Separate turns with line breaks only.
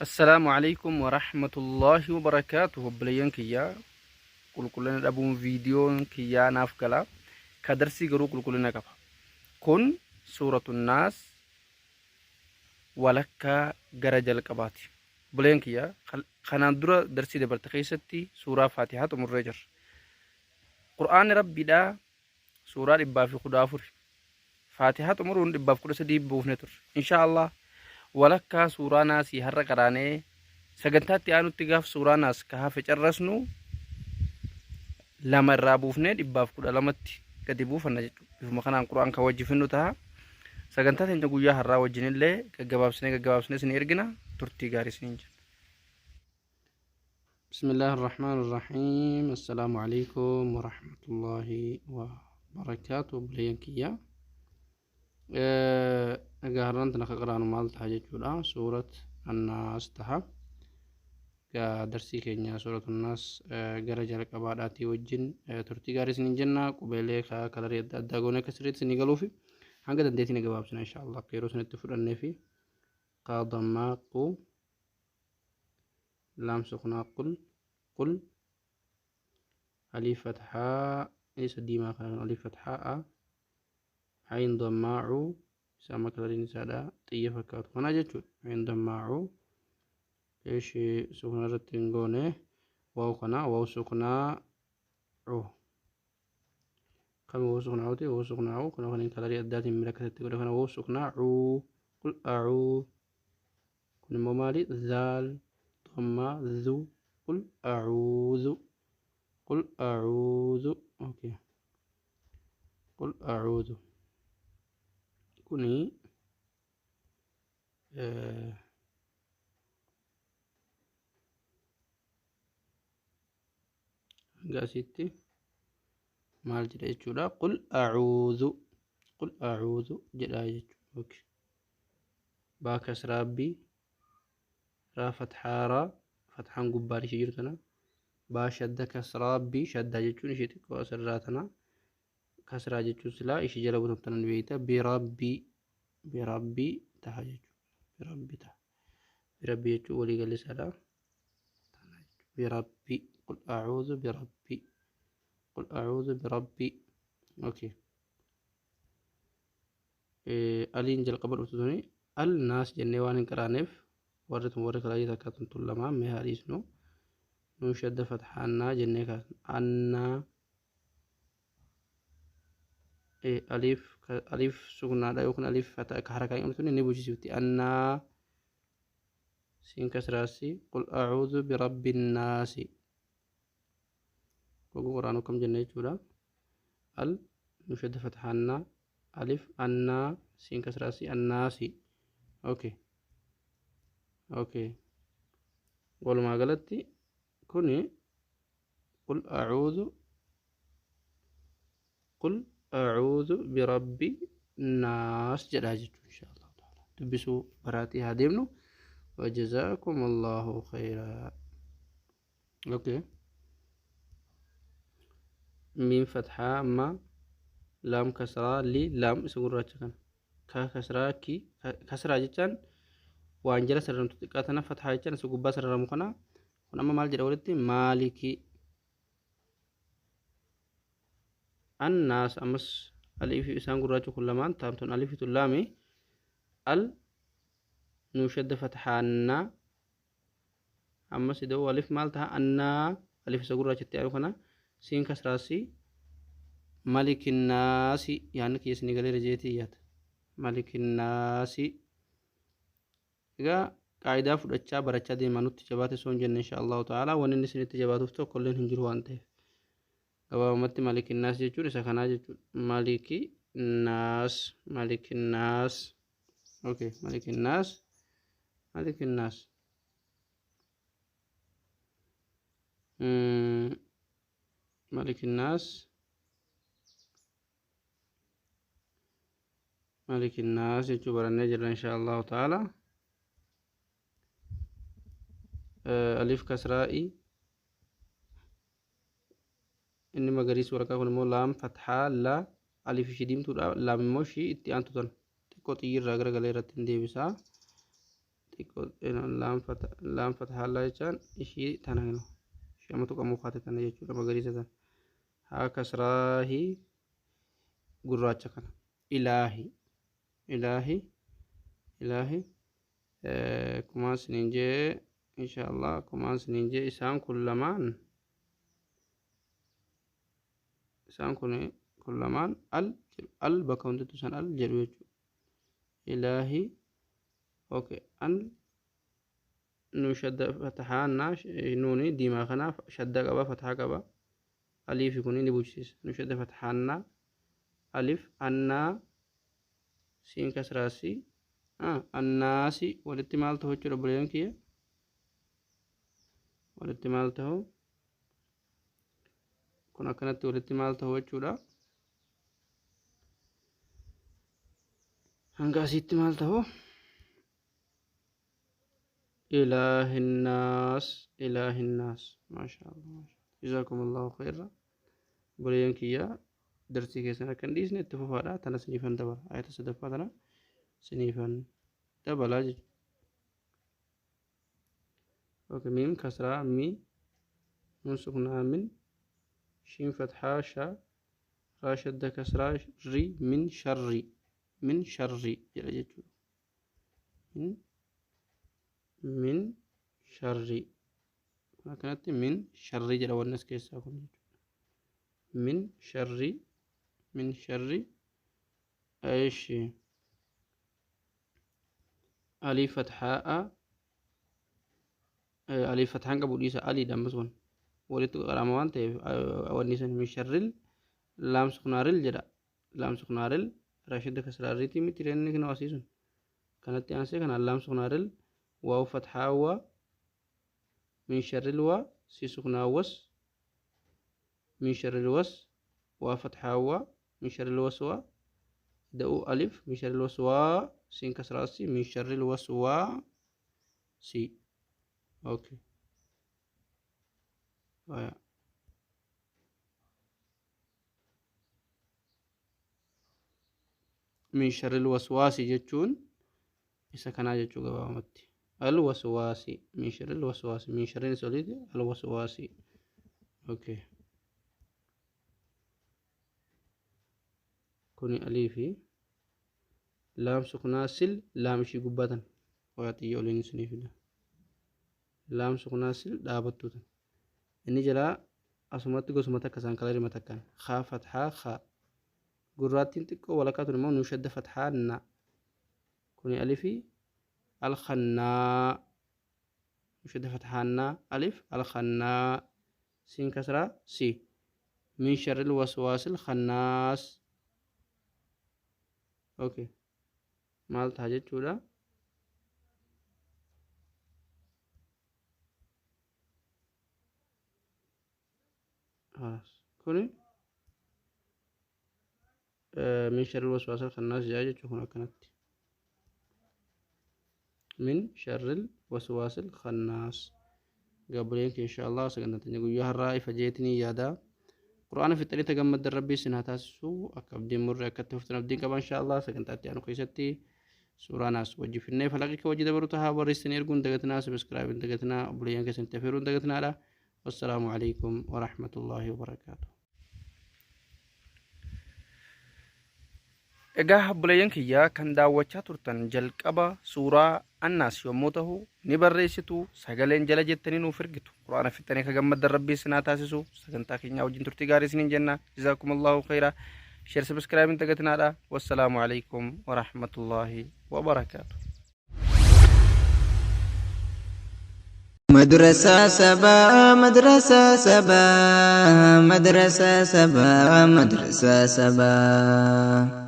Assalaamu alaikum warahmatullaahi wabarakaatuh. Obboleeyyan kiyya, qulqullina dhabuun viidiyoon kiyyaa naaf gala. Ka darsii garuu qulqullina qaba. Kun suuratu naas walakkaa gara jalqabaati. Obboleeyyan kiyya, kanaan dura darsii dabarte keessatti suuraa faatihaa xumurree jirra. Qur'aanni Rabbiidhaa suuraa 114. Faatihaa xumuruun 113 buufne turre. Inshaa Allah walakkaa suuraa naasii har'a qaraanee, sagantaatti aanutti gaaf suuraa naas ka hafe carrasnu lama irraa buufnee 112tti gadi buufanna jechuudha. Bifuma kanaan Qur'aan kan wajji finnu taha. Sagantaa teenya guyyaa har'aa wajjinillee gaggabaabsinee gaggabaabsinee isin ergina. Turtii gaarii isiniin jenna. بسم الله الرحمن الرحيم. السلام عليكم ورحمة الله وبركاته. Obboleeyyan kiyya, egaa har'aan tana ka qaraanu maal taha jechuudha? Suurat Annaas taha. Egaa darsii keenya suurat Annaas gara jalqabaadhaatii wajjin turtii gaarii isiniin jenna. Qubeelee ka kalarii adda addaa goone akka sirriitti isinii galuufi hanga dandeettii ni gabaabsina, insha Allah, akka yeroo isinitti fudhannee fi qaadammaa qu laam suknaa qul, qul, alif fathaa isa diimaa kana, alif fathaa a, ayn dammaa cuu, isa amma kalariin isaadha xiyya fakkaatu kana jechuudha. Ayn dammaa cuu, ishi suknaa irratti hin goone. Waaw kana, waaw suknaa cuu, kami? Waaw suknaa cuuti, waaw suknaa cuu kana, kan kalarii addaatiin milakkatatti godhe kana, waaw suknaa cuu, qul a'uu. Kun immoo maali? Zaal dammaa zu, qul a'uudhu, qul a'uudhu. Okay, qul a'uudhu kuni hanga asitti maal jedha jechuudha? Qul a'uudhu, qul a'uudhu jedha jechuudha. Okay. Baa kasraa bi, raa fathaa raa, fathaan gubbaan ishee jirtu tana, baa shadda kasraa bi, shaddaa jechuun ishee xiqqoo asirraa tana, kasraa jechuun silaa ishee jala butamtu tana ni beekta. Bi rabbi, bi rabbi taha jechuudha. Bi rabbi taha, bi rabbi jechuun walii galli isaadha tana jechuudha. Bi rabbi, qul a'uudhu bi rabbi, qul a'uudhu bi rabbi. Okay. Aliin jalqaba dhuftu tuni al naas jennee waan hin qaraaneef, warri tun warri kalaayii takka tun tun lamaan mee haa dhiisnu. Nuun shadda fathaannaa jennee kaasna. Annaa, aliif, aliif suknaadha yookiin aliif ka harakaa hin qabne tuni ni bulchisiifti. Annaa, siin kasraasi, qul a'uudhu birabbi naasi. Gogu quraanu kam jenne jechuudha? Al nuun shadda fathaannaa, alif, annaa, siin kasraasi, annaasi. Okay, walumaa galatti kuni qul a'uudhu, qul a'uudhu birabbi naas jedhaa jechuudha. Insha Allah ta'ala dubbisuu baraatii haa deemnu. Wajazaakum Allahu khayraa. Okay. Miim fathaa amma, laam kasraa li, laam isa gurraacha kana, ka kasraa ki, kasraa jechaan waan jala sararamtu xiqqaa tana, fathaa jechaan isa gubbaa sararamu kana. Kun amma maal jedha walitti? Maaliki annaas. Ammas aliif isaan gurraacha kun lamaan taamtun alifitu laami, al nuu shadda fathaannaa. Ammas ida'uu alif maal taha? Annaa, alif isa gurraachatti aanu kana, siin kasraasi, malikinnaasi. Yaanni kiyya isinii galeera jeetii yaada. Malikinnaasi. Egaa qaayidaa fudhachaa barachaa deemaa. Nutti jabaate osoo hin jenne, insha Allahu ta'ala, wanni inni isinitti jabaatuuf tokko illeen hin jiru waan ta'eef, gabaabumatti malikinnaas jechuun isa kanaa jechuudha. Maliki naas, malikinnaas. Okay, malikinnaas, malikinnaas. Malikinnaas, malikinnaas jechuu barannee jirra, insha Allahu ta'ala. Alif kasraa'i inni magariisa waraqaa kun immoo laam fathaa la, alif ishii diimtuudha, laam immoo ishii itti aantu tana xiqqoo xiyyiirraa garagalee irratti hin deebisaa. Xiqqoo laam fathaa laa jechaan ishii tana ishii amma tuqamuu kaate tana jechuudha magariisa tana. Haa kasraahi gurraacha kana. Ilaahi ilaahi ilaahi kumaan siniin jee insha Allah kumaan siniin jee isaan kun lamaan isaan kun lamaan al al bakka hundattuu isaan al jedhu jechuudha. Ilaahi okay an nu shadda fatahaannaa nuuni diimaa kanaaf shadda qaba fatahaa qaba aliifi kun ni bulchisiisa nu shadda fatahaannaa alif annaa siin kasraasi annaasi walitti maal ta'u jechuudha obboleeyyan kiyya walitti maal ta'u kun akkanatti walitti maal ta'u jechuudha hanga asitti maal ta'u إله الناس إله الناس ما شاء الله ما شاء الله جزاكم الله خيرا بوليان كيا درسي كيسنا كان ديسني اتفافا تنا سنيفان دبل آية سدفا تنا سنيفان دبل أوكي ميم كسرة مي نون سكنها من شين فتحة شا را شدة كسرة ري من شري من شري من من شري كانت من شري جل والناس كيسا من شري من شري ايش ألف فتحة ألف فتحة قبل ليس ألي دمزون ولت رموان تي والنسان من شر لام سكنارل جدا لام سكنارل راشد كسر ريتي مترين كنا واسيسون كانت تانسي كان لام سكنارل واو فتحة و من شر الوا سي سكنها وس من شر الوس و فتحة و من شر الوسوا دو ألف من شر الوسوا سين كسرة سي من شر الوسوا سي أوكي من شر الوسواس جتون إذا كان جتون قبامتي الوسواس من شر الوسواس من شر سوليد الوسواس أوكي كوني أليفي لام سكنا سل لام شي قبطن ويعطي يولين سنيفنا لام سكنا سل دابتوتن إني جلا أسمعت قسمتك كسان كلاري متكان خا فتحة خا قراتين تكو ولكاتو نمو نشد فتحة نا كوني أليفي الخناء مشد فتحانا ألف الخناء سين كسرة سي من شر الوسواس الخناس أوكي مال تهجد شولا خلاص كوني من شر الوسواس الخناس جاجة هنا كانت من شر الوسواس الخناس قبلينك إن شاء الله سكنت نقول يا الرأي فجيتني يا دا قرآن في التالي تجمد الربي سنها تاسو أكبدي مرة كتفت نبدين كمان إن شاء الله سكنت أتي أنا كويستي سورة ناس وجي في النيف لقيك وجي دبرتها وريستني إرجون دقتنا سبسكرايب دقتنا قبلينك سنتفيرون دقتنا لا والسلام عليكم ورحمة الله وبركاته. Egaa obboleeyyan kiyyaa kan daawwachaa turtan jalqaba suuraa annaas yommuu ta'u ni barreessitu sagaleen jala jettanii nuuf ergitu quraana fixanii ka gammaddan rabbii isin haa taasisu sagantaa keenyaa wajjin turtii gaarii isiniin jenna jazaakumullahu khayra sheer sabiskiraabiin tagatinaadha wassalaamu alaikum warahmatullaahi wabarakaatu.
مدرسة سبا مدرسة سبا مدرسة سبا مدرسة سبا.